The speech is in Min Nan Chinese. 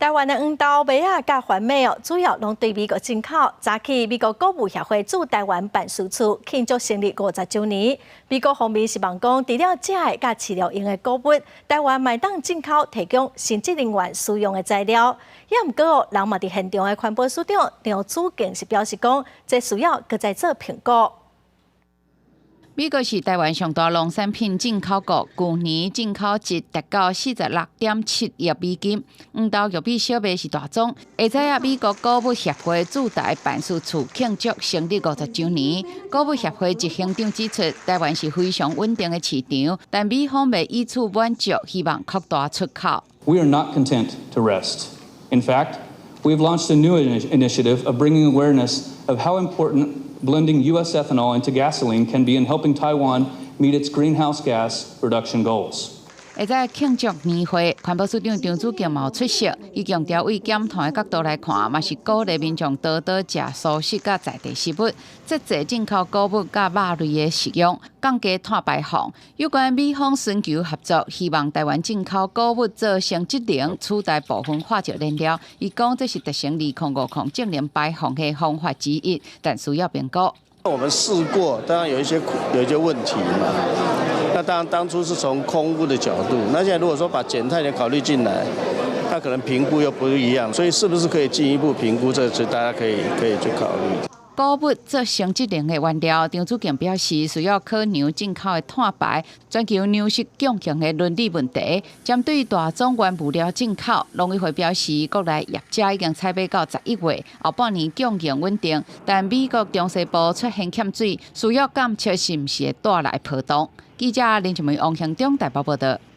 台灣的黃豆、麥仔佮番麥哦，主要攏對美國進口。早起美國穀物協會駐台灣辦事處慶祝成立50週年。美國方面希望講，除了食的佮飼料用的穀物，台灣嘛會當進口提供生質能源使用的材料。也毋過哦，人嘛佇現場的環保署長張子敬是表示講，這需要閣再做評估。美國是台灣上大農產品進口國，舊年進口值達到46.7億美金。黃豆、玉米、小麥是大宗。下早啊，美國穀物協會駐台辦事處慶祝成立50週年。穀物協會執行長指出，台灣是非常穩定的市場，但美方袂以此滿足，希望擴大出口。 We are not content to rest. In fact, we have launched a new initiative of bringing awareness of how important blending U.S. ethanol into gasoline can be in helping Taiwan meet its greenhouse gas reduction goals. 會在慶祝年會，環保署長張子敬嘛出席，伊強調為減碳的角度來看，嘛是鼓勵民眾多多食蔬食佮在地食物，節制進口穀物佮肉類的食用，降低碳排放。有關美方尋求合作，希望台灣進口穀物做生質能取代部分化石燃料。伊講這是達成2050淨零排放的方法之一，但需要評估。我們試過，當然有一些問題嘛。那當然當初是從空污的角度，那現在如果說把減碳也考慮進來，那可能評估又不一樣，所以是不是可以進一步評估？這是大家可以去考慮。穀物做生質能的原料，張子敬表示需要考量進口的碳排、全球糧食供應的倫理問題。針對大宗原物料進口，農委會表示，國內業者已經採買到11月，後半年供應穩定。但美國中西部出現欠水，需要監測是毋是會帶來波動。記者林靜梅、王興中台北報道。